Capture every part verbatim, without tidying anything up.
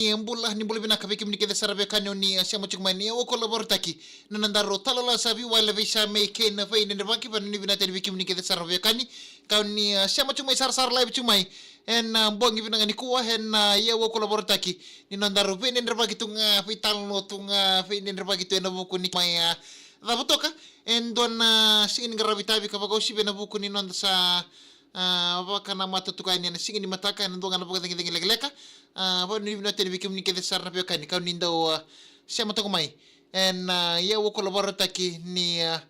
Ni bula, ni bula vinaka vei kemuni kece sara veiwekani o ni, ah, sema tiko mai ni, ah, wako lavorotaki. Na nodaru talanoa sa veiwali, veisa mai kei na veidredrevaki, vanuinui vinaka tale vei kemuni kece sara veiwekani. Kau ni, ah, sema tiko mai sarasara live tiko mai. Ena, ah, bogi vinaka nikua, ena, ah, ia wako lavorotaki. Ni nodaru veidredrevaki tu ga, veitalanoa tu ga, veidredrevaki tu ena vuku ni mai, ah, cava toka. Ena dua na, ah, siga ni qaravi tavi ka vakauasivi ena vuku ni noda sa, ah, vakanamata tu yani ena siga ni mataka, ena dua ga na vakacegicegi lekaleka. Ah, vanuinui vinaka tale vei kemuni kece sara na veiwekani, kau ni dau, ah, sema toka mai. Ena, ah, ia wako lavorotaki ni, ah,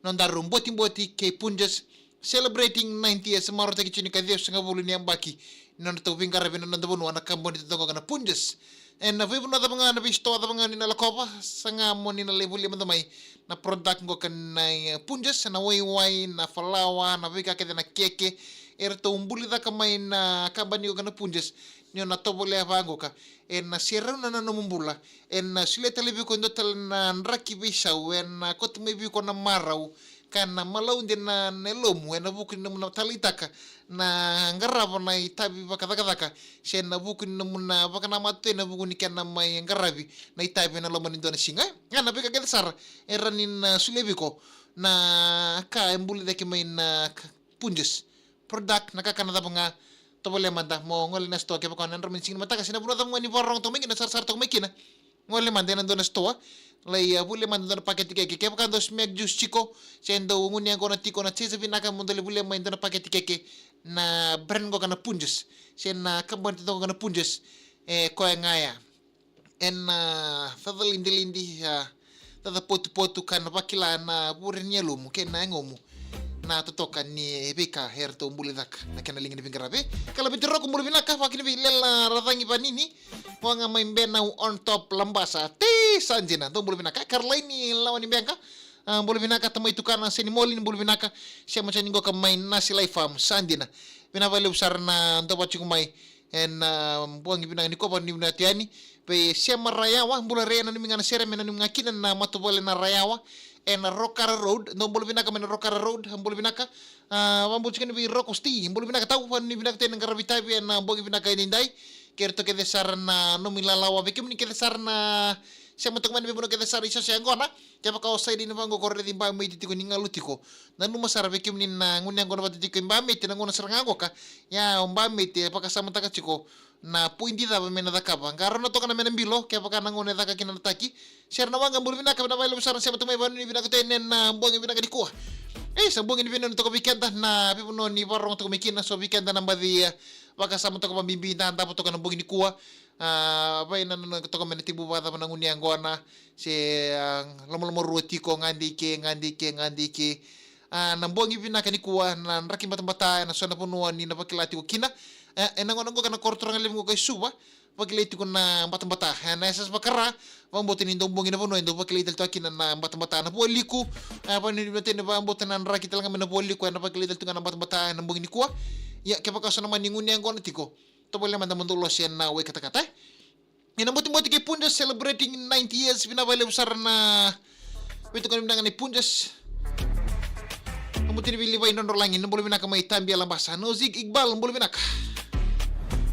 nodaru botiboti kei Punjas, celebrating ninety years, marautaki tiko ni ka ciwasagavulu ni yabaki ni nodratou veiqaravi ena noda vanua na kabani taucoko na Punjas. Ena veivanua cava ga, na veisitoa cava ga ni na lakova, saga mo ni na lai volia mada mai na product qoka na, eh, Punjas, na waiwai, na falawa, na veika kece, na keke, eratou buli cake mai na kabani qoka na Punjas. Ni o na tovolea vaqoka, ena serau na nomu bula, ena solia tale vei iko e dua tale na draki veisau, ena kauta mai vei iko na marau, ka na malaude na, na yalomu, ena vuku ni nomu na taleitaka na qarava na itavi vakacakacaka, se na vuku ni nomu na vakanamata ena vuku ni kena mai qaravi na itavi ena loma ni dua na siga. E, na veika kece sara e rawa ni na solia vei iko na ka e buli cake mai na k-, Punjas product, na kakana cava ga. Tovolea mada mo gole na sitoa kevaka o na yadra mai na siga ni mataka, se na vanua cava ga ni vakarorogo toka mai kina, sarasara toka mai kina. Gole mada ena dua na sitoa, lai, ah, volia mada dua na paketi keke. Kevaka dou smack juice tiko, se dou gunu yaqona tiko, na chaser vinaka mo dou lai volia mai dua na paketi keke. Na brand qoka na Punjas, se na kabani taucoko na Punjas. E koya ga ya. Ena, ah, caca lidilidi, ah, caca potupotu, ka na vakila na vure ni yalomu kei na yagomu na totoka ni veika eratou buli cake na kena liga ni veiqaravi. Kala Viti Roko, bula vinaka, vakina vei Lela Racagi Vanini. Vua ga mai Benau on top Labasa. Tei, sa dina, dou bula vinaka. Karolaini Lawanibeqa, ah, bula vinaka. Tamai Tukana Senimoli, ni bula vinaka. Sema tiko yani qoka mai Nasi Lai Farm, sa dina. Vinaka vakalevu sara na dau vata tiko mai ena, ah, bogi vinaka nikua, vanuinui vinaka tu yani vei Sema Rayawa, bula Ray, nanumi ga na sere me nanumi ga kina na matavuvale na Rayawa. Ena Rokara Road, dou bula vinaka mai na Rokara Road, bula vinaka. Ah, vakabula tiko yani vei Roko Sti, bula vinaka tau, vanuinui vinaka tu yani na qaravi tavi ena bogi vinaka edaidai. Kei iratou kece sara na nomu ilalawa, vei kemuni kece sara na sema toka mai na veivanua kece sara i soso yaqona. Kevaka o sa dina vaqo, ko raici Bameti tiko ni galu tiko, nanuma sara vei kemuni na gunu yaqona vata tiko i Bameti na gauna sara ga qoka. Ia o Bameti e vakasamataka tiko na poidi cava me na cakava. Qarauna toka na me na bilo kevaka na gauna e caka kina na taki. Sera na waqa, bula vinaka, vinaka vakalevu sara na sema toka mai, vanuinui vinaka tu yani ena bogi vinaka nikua. E, sa bogi ni veivanua toka vei keda na veivanua ni vakarorogo toka mai kina, so vei keda na baci, e, vakasama toka vakabibi, da davo toka na bogi nikua. Ah, vei na, na, na toka mai na tekivu vakacava na gunu yaqona, se, ah, lomalomarua tiko, gade i ke, gade i ke, gade i ke. Ah, na bogi vinaka nikua, na draki batabata ena so na vanua ni na vakila tiko kina. Eh, ena gauna qoka na koro turaga levu qoka i Suva, vakilai tiko na batabata. Ena yasayasa vaka-Ra, vakabauta ni dau bogi na vanua e dau vakilai tale toka kina na batabata. Na Vualiku, eh, vanuinui vinaka tu yani, vakabauta na draki tale ga mai na Vualiku, ena vakilai tale tu ga na batabata ena bogi nikua. Ia kevaka so na mani gunu yaqona tiko, tovolea mada mo dau lose ena wai katakata, e. Ena botiboti kei Punjas celebrating ninety years, vinaka vakalevu sara na veitokoni vinaka ni Punjas. Bula tale vei Livai Drodrolagi, na bula vinaka mai Tabia Labasa. Nozik Iqbal, bula vinaka.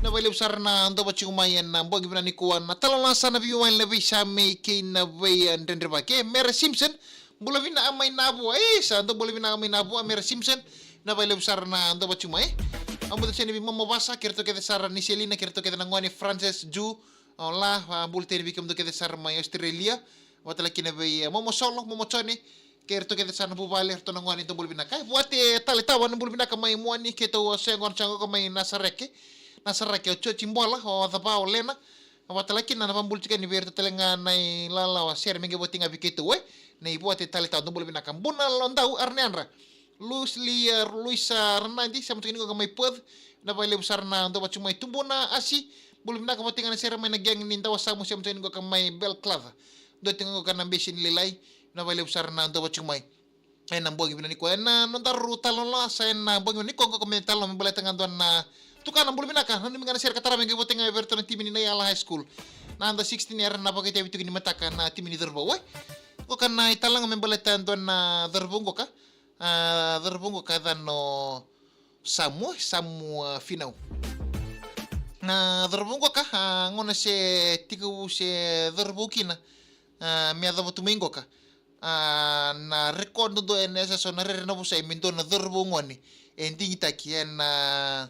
Vinaka vakalevu sara na dau vata tiko mai ena bogi vinaka nikua, na talanoa sa na veiwali, na veisamei kei na veidredrevaki. Mere Simpson, bula vinaka mai Navua. E, sa dau bula vinaka mai Navua, Mere Simpson. Vinaka vakalevu sara na dau vata tiko mai. Au bula tale yani vei Momo Vasa, kei iratou kece sara ni Selina, kei iratou kece na gone, Frances, Ju, Ola, ah, bula tale yani vei kemudou kece sara mai Australia. Vata tale kina vei, eh, Momo Solo, Momo Jone, kei iratou kece sara na vuvale, iratou na gone, dou bula vinaka. E, Vuate Taletawa, na bula vinaka mai Muani, keitou, ah, se gone sa qoka mai Nasareke. Nasareke, o Joji Bola, o Cava, o Lena. Vata tale kina na vakabula tiko yani vei iratou tale ga na ilalawa, sere me qai voti ga vei keitou, e. Na i Vuate Taletawa, dou bula vinaka. Buna Lodau, Arneadra. Lucia, Luisa Ranadi, sema tiko yani qoka mai Perth. Vinaka vakalevu sara na dau vata tiko mai. Tubuna Asi, bula vinaka, vata tiko ga na sere mai na gang ni Dawasamu, sema tiko yani qoka mai Balaclava. Dua tiko ga qoka na bese ni lailai. Vinaka vakalevu sara na dau vata tiko mai ena bogi vinaka nikua. Ena nodaru talanoa sa ena bogi vinaka nikua qoka me talanoa me baleta ga dua na tukana, bula vinaka, nanumi ga na sere ka tarava me qai voti ga vei iratou na timi ni Naiyalau High School. Na under sixteen era na vakaitavi tiko ni mataka na timi ni Cauravou, e. Qoka na italanoa me baleta dua na cauravou qoka. Ah, cauravou qoka e yacana o Samu, Samu, ah, Finau. A, cauravou qoka, a, gauna se tiko se cauravou kina, a, me yacova tu mai qoka. A, na record dodonu ena yasaso na rere na vosai me dua na cauravou gone e digitaki, ena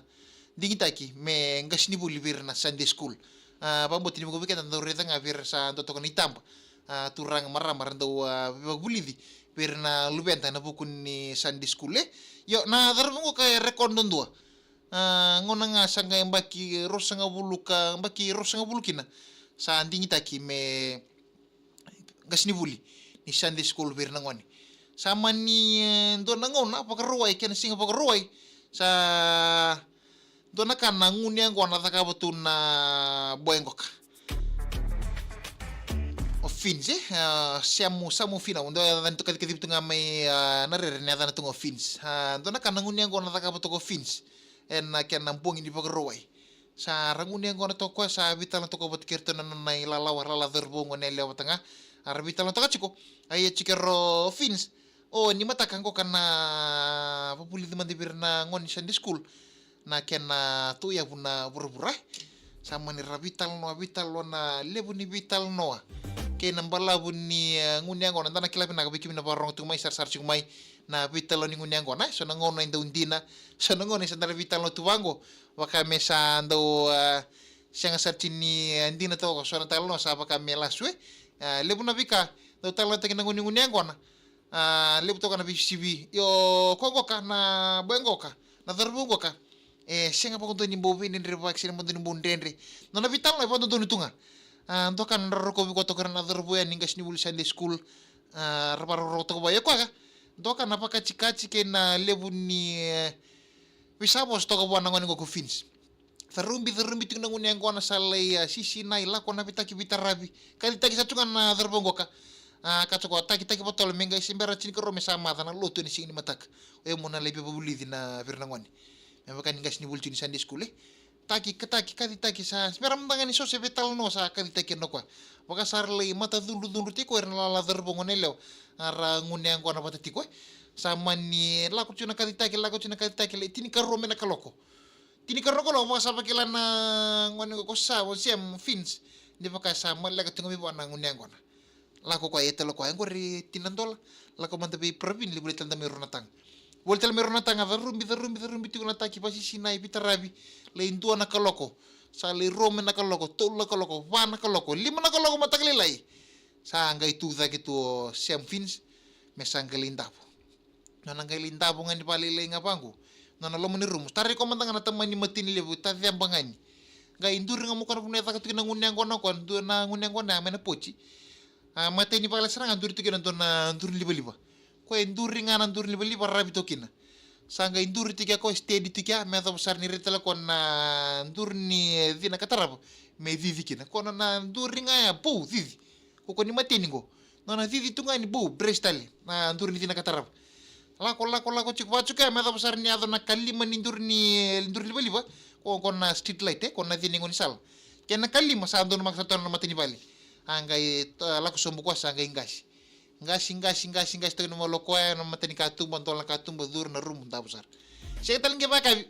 digitaki me qasenivuli vei ira na Sunday school. A, vakabauta ni vakavica keda dau raica ga vei ira sa dua toka na itaba. A, turaga, marama ra dau, a, vakavulici vei ira na luveda ena vuku ni Sunday school, e. Io, na cauravou qoka e record dodonu. A, gauna ga sa qai yabaki ruasagavulu ka, yabaki ruasagavulu kina, sa digitaki me qasenivuli ni Sunday school vei ira na gone. Sa mani, e, dua na gauna Vakarauwai, kena siga Vakarauwai, sa dua na ka na gunu yaqona cakava tu na boy qoka. O Fins, e, a, Samu, Samu Fina, dua yacana tu, kacikacivi tu ga mai, a, na rere na yacana tu ga o Fins. A, dua na ka na gunu yaqona cakava tu o Fins ena kena bogi ni Vakarauwai. Sa ra gunu yaqona toka o koya, sa veitalanoa toka vata kei iratou na nona ilalawa, ra lala cauravou gone yalewa vata ga. A ra veitalanoa toka tiko, a ia tiko o Fins. O ni mataka qoka na vavulici mada vei ira na gone ni Sunday school na kena tauyavu na vuravura. Sa mani ra veitalanoa, veitalanoa na levu ni veitalanoa kei na balavu ni, e, gunu yaqona. Da na kila vinaka vei kemuni na vakarorogo tiko mai, sarasara tiko mai na veitalanoa ni gunu yaqona. E, so na gauna e dau dina, so na gauna e sa da na veitalanoa tu vaqo, vaka me sa dau, a, sega sara tiko ni, e, dina toka so na talanoa, sa vaka me lasu, e. A, levu na veika dau talanoataki na gauna ni gunu yaqona. A, levu toka na veisisivi. Io, koya qoka na boy qoka, na cauravou qoka, e sega vakadua ni bau veidredrevaki, sega vakadua ni bau dredre. Nona veitalanoa e vakadodonu tu ga. A, dua ka na rokovi koya toka ira na cauravou yani qasenivuli Sunday school. A, ra vakarorogo toka vua. Io, koya dua ka na vakatikatika kei na levu ni, e, veisavosa toka vua na gone qoka o Fins. Carubi, carubi tiko na gunu yaqona, sa lai, a, sisinai, lako na veitaki veitaravi. Kacitaki sa tu ga na cauravou qoka. A, ka tiko a takitaki vatolo me qai se bera tinikarua me sa maca na lotu ena siga ni mataka. O yau mo na lai veivavulici na vei ira na gone. Me vaka ni qasenivuli tiko ni Sunday school, e. Taki, ka taki, kacitaki sa, se bera mada ga ni so se veitalanoa sa kacitaki ena koya. Vaka sa ra lai matacudrucudru tiko ira na lala cauravou gone yalewa. A, ra gunu yaqona vata tiko, e. Sa mani lako tiko na kacitaki, lako tiko na kacitaki, lai tinikarua mai na kaloko. Tinikarua na kaloko, vaka sa vakila na gone qoka o Sam, o Sam Fins. Ni vaka sa maleka tiko mai vua na gunu yaqona. Lako koya, e tale koya, e qori tina dola. Lako mada vei Pravin, lai voli tale mada mai rua na taga. Voli tale mai rua na taga, carubi, carubi, carubi tiko na taki, vakasisinai, veitaravi. Lai dua na kaloko. Sa lai rua mai na kaloko, tolu na kaloko, va na kaloko, lima na kaloko mataka lailai. Sa qai tu cake tu o Sam Fins, me sa qai lai davo. Nona qai lai davo ga ni vakalailai ga vaqo. Nona loma ni rumu. Sa tarai koya mada ga na tamani mateni levu, taceba ga ni. Qai duri ga mai koya na vanua e caka tu kina na gunu yaqona o koya, dua na gunu yaqona ya mai na poti. A, mateni vale sara ga duri tu kina dua na duru ni livaliva. Koya e duri ga na duru ni livaliva, ravi toka kina. Sa qai duri tiko ya koya, steady tiko ya, me yacova sara ni rai tale koya na duru ni, e, cina ka tarava. Me cici kina. Koya nona duri ga ya, pou, cici. Ko koya ni mateni qo. Nona cici tu ga ni bau brace tale na duru ni cina ka tarava. Lako, lako, lako tiko, va tiko ya me yacova sara ni yaco na kalima ni duru ni, duru ni livaliva. Ko, ko na street light, e, ko na cina qo ni sala. Kena kalima sa donumaka sara tu na mata ni vale. A qai, e, lako sobu koya sa qai qasi. Qasi, qasi, qasi, qasi toka na malo koya, na mata ni katuba, dola na katuba, curu na rumu, davo sara. Sega tale qai vakayakavi.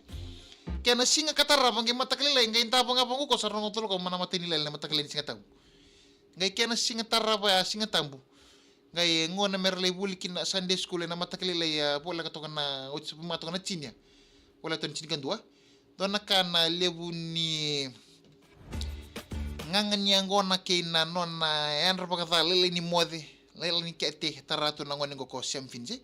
Kena siga ka tarava qai mataka lailai, qai davo ga vaqo koya sa rogo tale koya mai na mata ni lailai, na mataka lailai ni Siga Tabu. Qai kena siga tarava ya, Siga Tabu. Qai gauna me ra lai vuli kina Sunday school ena mataka lailai, a, voleka toka na, oti sa vuma toka na junior. Voleka toka na jinikadua. Dua na ka na levu ni gaga ni yaqona kei na nona yadra vakaca, lailai ni moce, lailai ni kete, tara tu na gone qo ko Sam Finzi.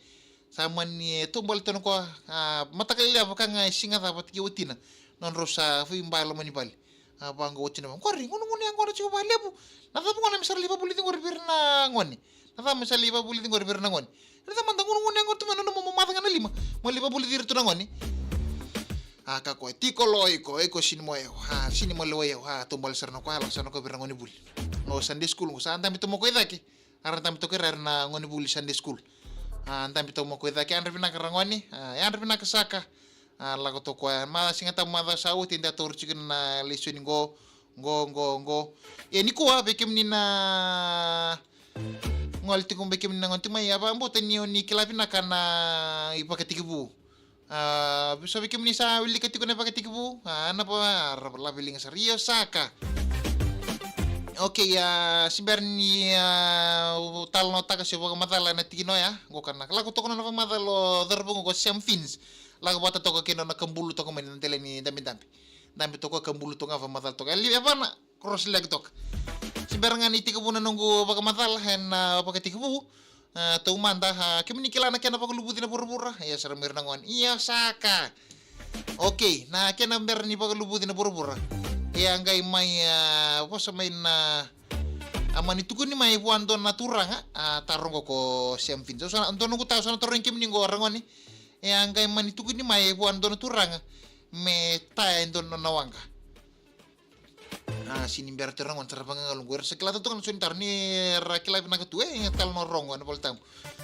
Sa mani, e, taubale tu na koya, a, mataka lailai vaka ga e siga cava tiko e watina. Nodrau sa veiba e loma ni vale. A, vaqo watina vaqo. Qori, gunu, gunu yaqona tiko vakalevu. Na cava gona me sa ra lai vavulici qori vei ira na gone? Na cava me sa lai vavulici qori vei ira na gone? Raica mada, gunu, gunu yaqona tu mai, nomu mamaca ga na lima. Mo lai vavulici ira tu na gone. A, ka koya, tiko lo iko, iko sini mo yau. A, sini mo lewa yau. A, taubale sara na koya, lako sara na koya vei ira na gone vuli. O Sunday school qo sa dabe tu mai o koya i cake. A ra dabe toka i ra na gone vuli Sunday school. A, dabe toka mai o koya i cake, yadra vinaka ragone, a, yadra vinaka saka. A, lako toka o koya, maca Siga Tabu macawa sa oti eda taura tiko na lesoni qo, qo, qo, qo. Ia nikua vei kemuni na gole tiko, vei kemuni na gone tiko mai, a, vakabauta ni o ni kila vinaka na ivakatekivu. A, so vei kemuni sa wilika tiko na vakatekivu, a, na va, ra laveliga sara. Io saka. Okei, a, se bera ni, a, talanoataka se vakamacala na tikina oya, qo ka na lako toka na vakamacala o cauravou qo ko Sam Fins. Lako vata toka kei na nona kabulu toka mai na dela ni dabedabe. Dabe toka, kabulu toka, vakamacala toka. E li, e vana, cross leg toka. Se bera ga ni tekivu na noqu vakamacala ena, a, vakatekivu. A, taumada, a, kemuni kila na kena vakaluvuci na vuravura. Ia sara mai ira na gone. Ia saka. Okei, na kena bera ni vakaluvuci na vuravura. Ia qai mai, a, vosa mai na, a, mani tukuni mai vua dua na turaga, a, taro qo ko Sam Fins. Au sa na, dua noqu ta, au sa na tarogi kemuni qo ra gone. Ia qai mani tukuni mai vua dua na turaga me taya e dua na nona waqa. A, sini bera tu ra gone, sa ra vagagalu qo, era sa kila tu toka na so ni taro ni ra kila vinaka tu, e, talanoa rogo ena Volatabu.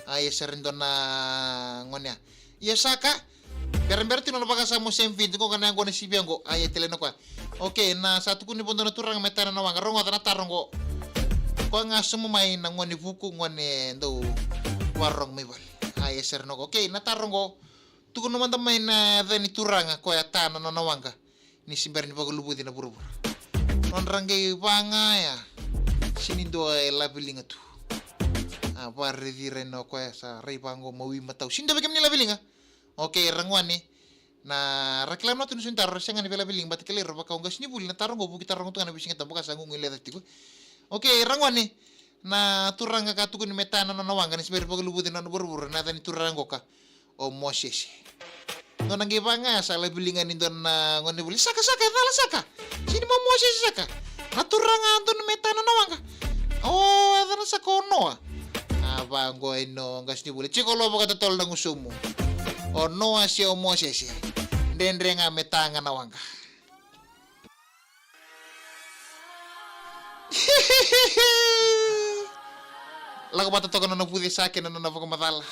A, ia sara e dua na gone ya. Ia saka, berabera tu na nona vakasama o Sam Fins qo ka na yaqona sivia qo. A, ia tale na koya. Okei, na sa tukuni vua dua na turaga me taya na nona waqa, rogoca na taro qo. Koya ga sauma mai na gone vuku, gone dau vakarorogo mai vale. A, ia sara na qo. Okei, na taro qo. Tukuna mada mai na yaca ni turaga koya taya na nona waqa. Ni se bera ni vakaluvuci na vuravura. Nodra qai vagaya. Sini dua e laveliga tu. A, vakaraici ira o koya sa rai vaqo, mawi matau. Sini dua vei kemuni laveliga. Okei, ra gone. Na ra kila na tu na so ni taro, ra sega ni via laveliga, baleta kila ira vaka o qasenivuli, na taro qo vuki taro qo tu ga na veisiga tabu ka sa guguileca tiko. Okei, ra gone. Na turaga ka tukuni me taya na nona waqa ni se bera ni vakaluvuci na nona vuravura, na yaca ni turaga qo ka o Mosese. Nona qai vagaya sa laveliga ni dua na gonevuli. Saka, saka, e cala saka. Sini mo Mosese saka. Na turaga donu me taya na nona waqa. O, e cala saka o Noa. A, vaqo e no qasenivuli. Tiko lo vakatotolo na gusumu. O Noa se o Mosese. Dredre ga me taya ga na waqa. Lako vata toka na nona vuce sa kei na nona vakamacala.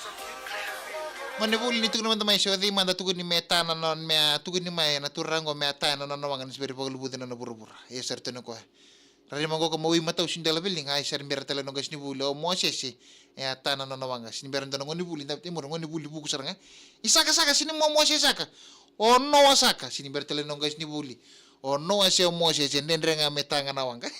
Gonevuli ni tukuna mada mai se o cei mada tukuni me taya na nona, me a tukuni mai na turaga qo me a taya na nona waqa ni se bera ni vakaluvuci na nona vuravura. Ia sara tu na koya. Rairai mai qo ka mawi matau, sini dua laveliga, a, ia sara bera tale na qasenivuli o Mosese. E a taya na nona waqa, sini bera dua na gonevuli, da, e mura gonevuli vuku sara ga. I saka, saka, sini mo Mosese saka. O Noa saka, sini bera tale na qasenivuli. O Noa se o Mosese, dredre ga me taya ga na waqa.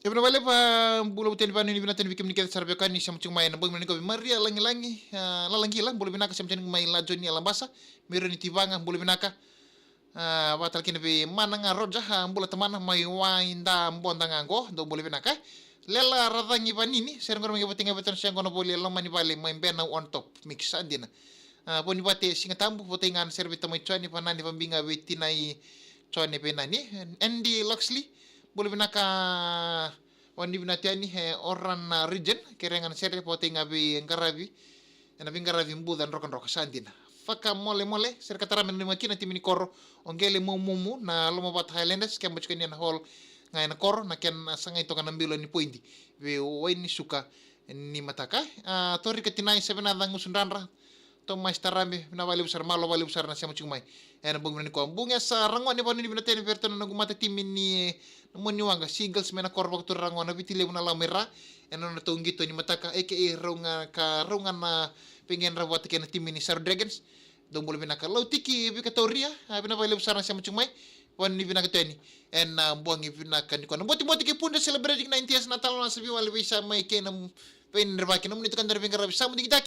Ia vinaka vakalevu, a, bula, bula tale, vakanuinui vinaka tale vei kemuni kece sara vei koya ni sema tiko mai ena bogi vinaka nikua vei Maria Lagilagi, a, Lalagila, bula vinaka, sema tiko mai Lajoni, Alabasa, Mironi Tivaga, bula vinaka. A, vakatale kina vei Mana ga Roger, a, bula tamana, mai Wai da Boda ga qo, dou bula vinaka. Lela Racagi Vanini, sere qori mai vata ga vei tana sega na voli e loma ni vale mai Bena on top, mix, sa dina. A, Vonivate Sigatabu, votai ga na sere vei tamai Joni, vanani vabiga vei tinai Joni vei nani. Andy Loxley, bula vinaka, vakanuinui vinaka yani, e, Oran, a, Region, kere ga na sere, votai ga vei qaravi, ena veiqaravi Buca Drokadroka, sa dina. Vakamolemole, sere ka tara me nanumi kina na timi ni koro o Qele Momomo na Lomavata Highlanders, keba tiko yani ena hall ga ena koro, na kena sagai toka na bilo ni poidi vei Wainisuka ni mataka. A, Torika Tinai, Sevenaca Gusudradra, Tomasi Tarabe, vinaka vakalevu sara, malo vakalevu sara na sema tiko mai ena bogi vinaka nikua. Buqesa Ragone, vakanuinui vinaka tale vei iratou na noqu matatimi ni, na Moni Waqa Seagulls mai na koro vakaturaga o Navitilevu, na Lamaira, ena nodratou qito ni mataka, aka rau ga, ka rau ga na veiqaravi vata kei na timi ni Saru Dragons. Dou bula vinaka. Lautiki Vikatauria, a, vinaka vakalevu sara na sema tiko mai. Vakanuinui vinaka tu yani ena, a, bogi vinaka nikua. Na Botiboti kei Pudre celebrating ninety years, na talanoa sa veiwali veisa mai kei na veinerevaki, nomuni tukadra veiqaravi sa mu digitaki.